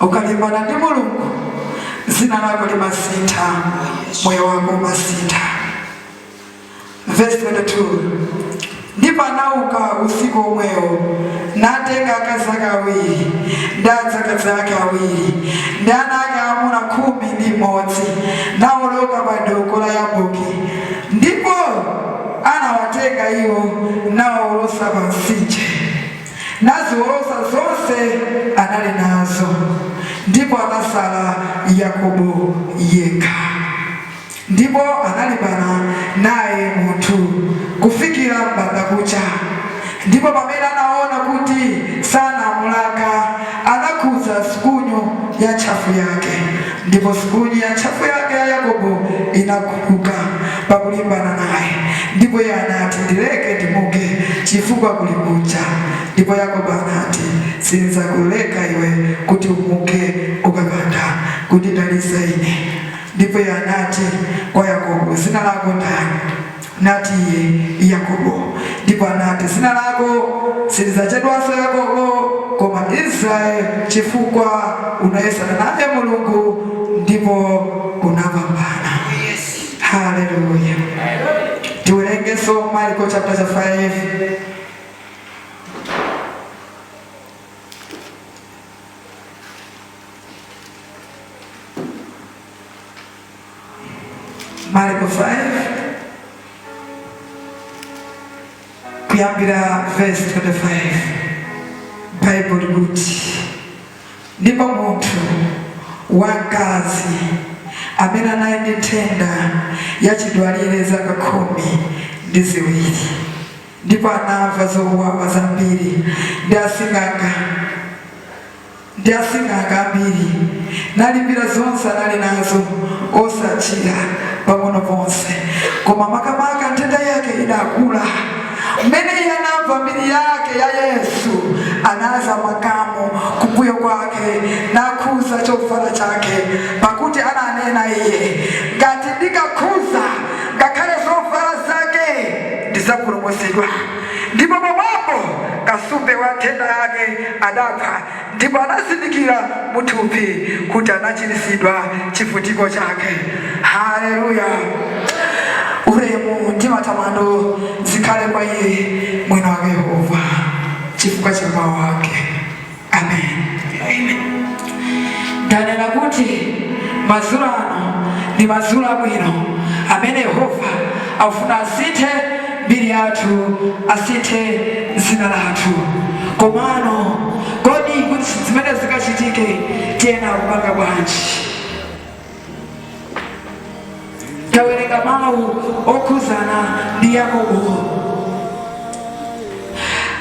Ukalimbana ndi Mulungu, zina lako limasintha, moyo wako umasintha. Verse 22: Ndipo anauka usiku omwewo, natenga akazi ake awiri ndi adzakazi ake awiri ndi ana ake amuna 11, nawoloka pa doko la Yaboki. Ndipo anawatenga iwo nawawolosa pa mtsinje, naziwolosa zonse anali nazo, ndipo anasala Yakobo yekha. Ndipo analimbana naye munthu kufikira mbandakucha. Ndipo pamene anaona kuti sanamulaka, anakhudza sukunyu ya ntchafu yake, ndipo sukunyu ya ntchafu yake ya Yakobo inakhuluka pakulimbana naye. Ndipo iye anati, "Ndileke ndimuke, chifukwa kuli kucha." Ndipo Yakobo anati, "Sindidzakuleka iwe kuti umuke ukapanda kundidalitsa ine." Ndipo iye anati kwa Yakobo, "Zina lako ndani?" Nati iye, "Yakobo." Ndipo anati, "Zina lako silidzatchedwanso Yakobo, koma Israeli, chifukwa unayesana naye Mulungu ndipo unapambana." Haleluya! Tiwerengenso Marko chapter cha 5. Marko 5 kuyambira verse 25. Bible likuti, "Ndipo munthu wamkazi amene anali ndi nthenda yachidwalire zaka 12, ndipo anamva zowawa zambiri ndi asing'anga ambiri, nalipira zonse anali nazo, osachira pang'ono ponse, koma makamaka nthenda yake idakula. Mmene iye anamva mbiri yake ya Yesu, anaza makamu kumbuyo kwake, nakhuza chovala chake. Pakuti ananena iye, 'Ngati ndikakhuza ngakhale zovala zake, ndidzapulumutsidwa.' Ndipo pomwepo kasupe wa nthenda yake adaphwa, ndipo anazindikira muthupi kuti anachiritsidwa chivutiko chake." Haleluya! Ulemu ndi matamando zikhale kwa iye mwini wake Yehova chifukwa cha mawu ake. Amen. Ndanena kuti madzulo ano ndi madzulo abwino amene Yehova akufuna asinthe mbiri yathu, asinthe zina lathu. Komano kodi kuti zimene zikachitike tiyenera kupanga bwanji? Tawerenga mawu okhuzana ndi Yakobo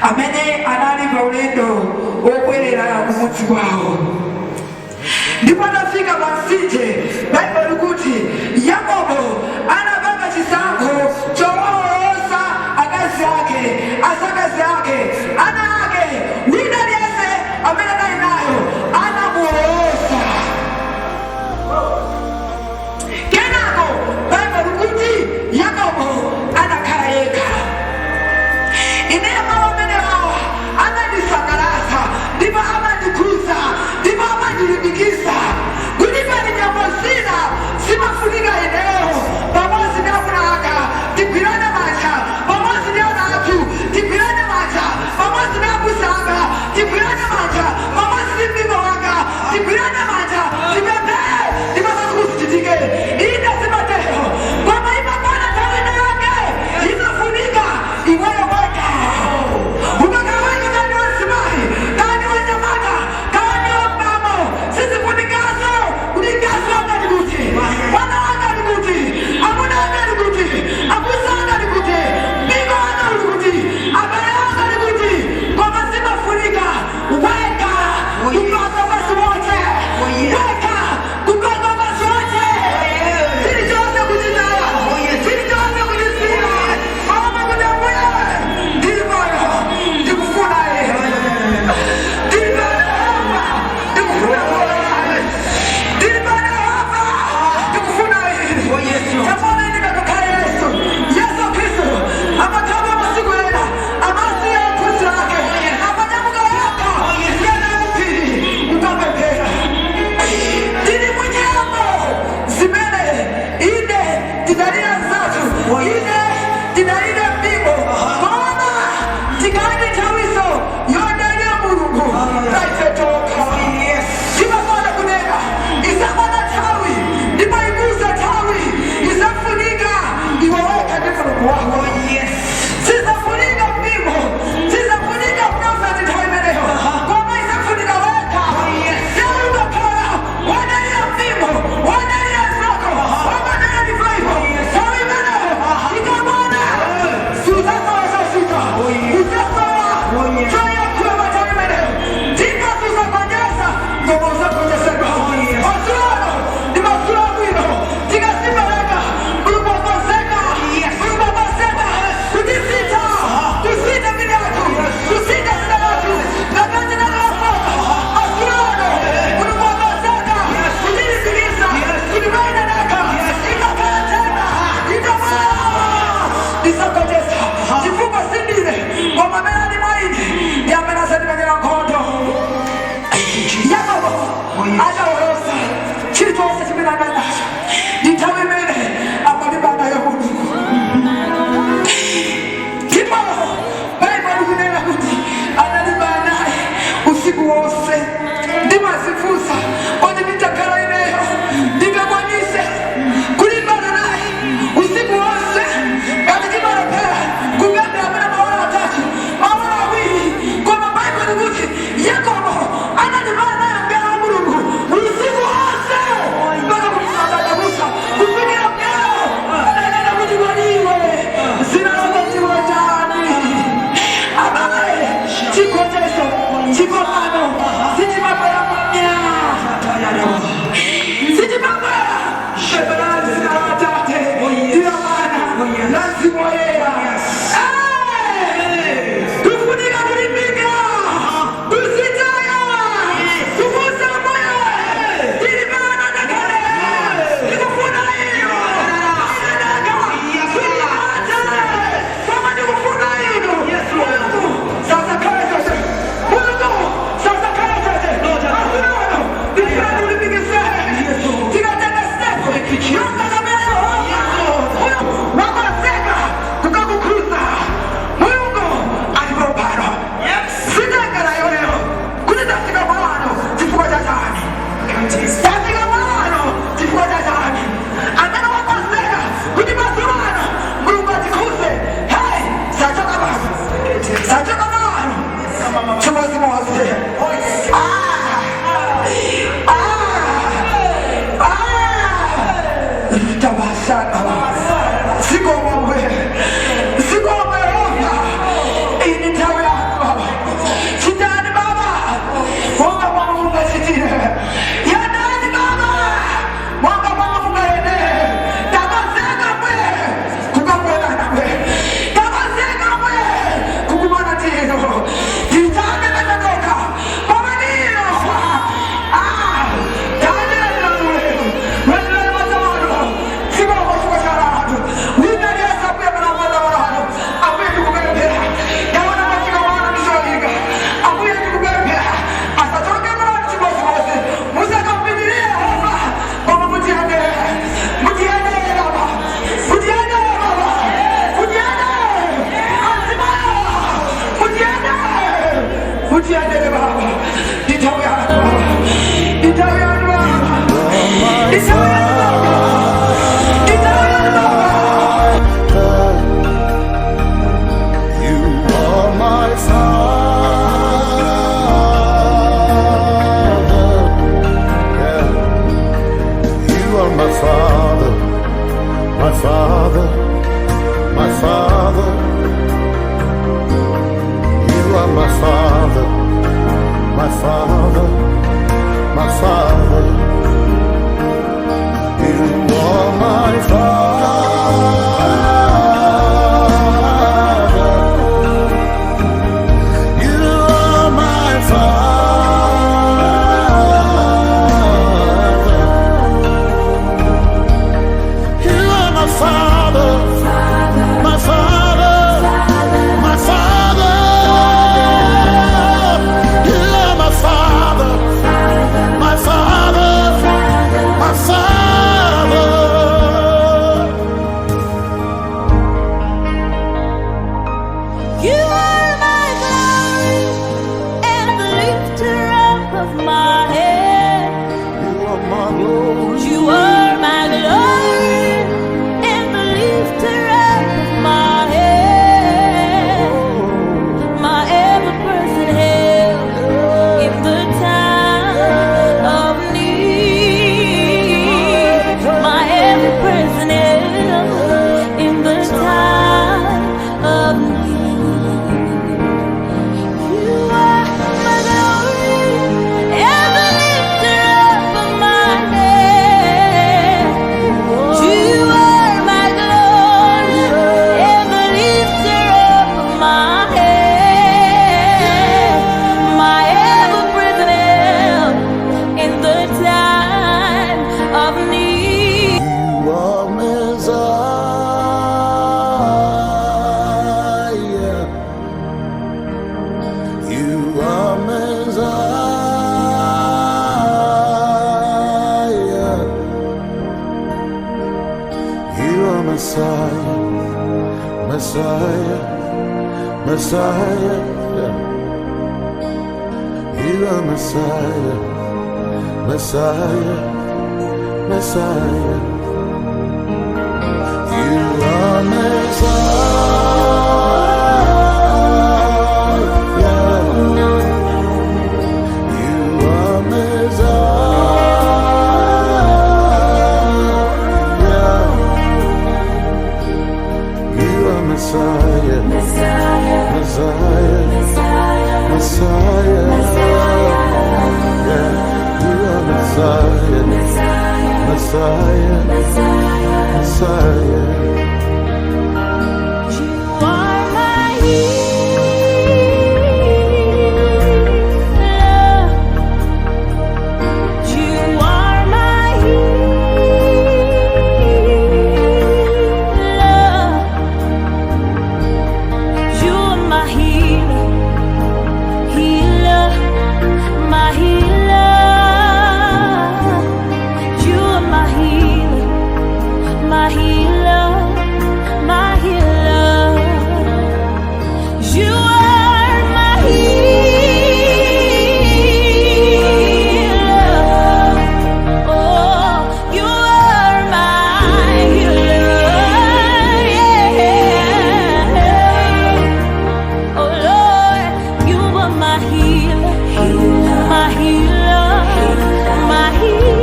amene anali pa ulendo wobwerera kumudzi kwawo. Ndipo atafika pa mtsinje, Baibulo likuti Yakobo anapanga chisankho chowawolosa akazi ake, azakazi ake, ana ake, wina aliyense amene anali nayo anamuwolosa. Kenako Baibulo likuti Yakobo anakhala yekha. Ineyo mawu amene awa amandisangalatsa ndipo amandikhuza ndipo amandilimbikitsa kuti pali nyengo zina zimafunika ineyo. Adaolosa chilichonse chimene anali nacho. Ndi nthawi imene amalimbana naye Mulungu. Ndipo Baibulo likunena kuti analimbana naye usiku wonse. Ndimazifunsa, kodi nditakhala ineyo ndingakwanise kulimbana naye usiku wonse? Ngati timalephera kupemphera amene maola 3, maola 2, koma Baibulo likuti Yakobo analimbana naye mngelo wa Mulungu usiku wonse mpaka kumadabusa, kufikira mngelo ananena kuti, "Kodi iwe zina lako ndiwe ndani?" Abale, chigonjetso, chipambano sichimabwera mwamya, sichimabwera. Pempherani zina la Atate ndi la Mwana la Mzimu Woyera. Kufunika kulimbika, kusitaya, kufunsa Mbuye, tili pano ndakale, ndikufuna ino anadaka koma ndikufuna ino. Mulungu sasa kale chete, Mulungu sasa kale chete. Asunano ndifuna ndikulimbikise, tikatenga step yonga kamene Yehova wakonzeka kukakukhuza. Mulungu alipo pano. Sitengera iweyo kuti tafika pano chifukwa cha chani, tafika pano chifukwa cha chani. Amene wakonzeka kuti madzulo ano Mulungu atikhuze, hey, sachoka pano, sachoka pano chimodzimodzi. Ah! Ah! Ah! Tabasana zikomo, zikomo Yehova. Iyi ndi nthawi yako Baba. Chitani Baba monga momwe mungachitire, yendani Baba monga momwe mungayendere. Takonzeka mwe kukakuonana mwe, takonzeka mwe kukumana tino titame metatoka koma nino. Ah, taendelani wendelani mazamano zikomo chifukwa cha anthu wina aliyesabuya mana malano. Ambuye, ndikupemphera, ndaona mafika mwana ndicholinga. Ambuye, ndikupemphera asachoke mwana chimodzimodzi, musakampitirire Yehova, koma mutiyendere, mutiyendere Baba, mutiyendere Baba, mutiyendere azimaya, mutiyendere, mutiyendere Baba. Ndi nthawi yanu Baba, ndi nthawi yanu Baba, ndi nthawi yanu Baba, ndi nthawi yanu Baba. You are my father. Yeah. You are my father, my father, my father. You are my father, my father, my father. You are my father. You are my father. You are my father, my father, my father. You are my father, my father, my father. Messiah. Yeah. You are Messiah, Messiah, Messiah. You are Messiah. You are Messiah. You are Messiah, Messiah, Messiah. Yeah, you are Messiah, Messiah, Messiah. You are my healer. You are my healer. You are my healer, healer, my healer. You are my healer, my healer, my healer. You are my healer. Oh, you are my healer. Yeah. Oh Lord, you are my healer, my healer, my healer.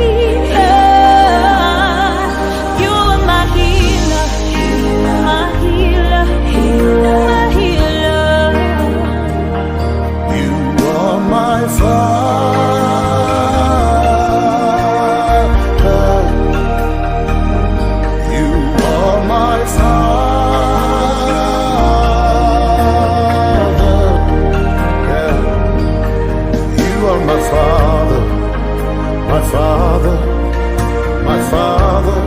You are my healer, my healer, my healer. You are my father. You are my father. Yeah. You are my father, my father, my father.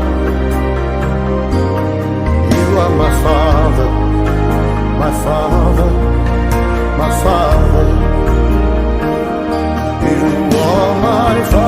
You are my father, my father, my father. You are my father.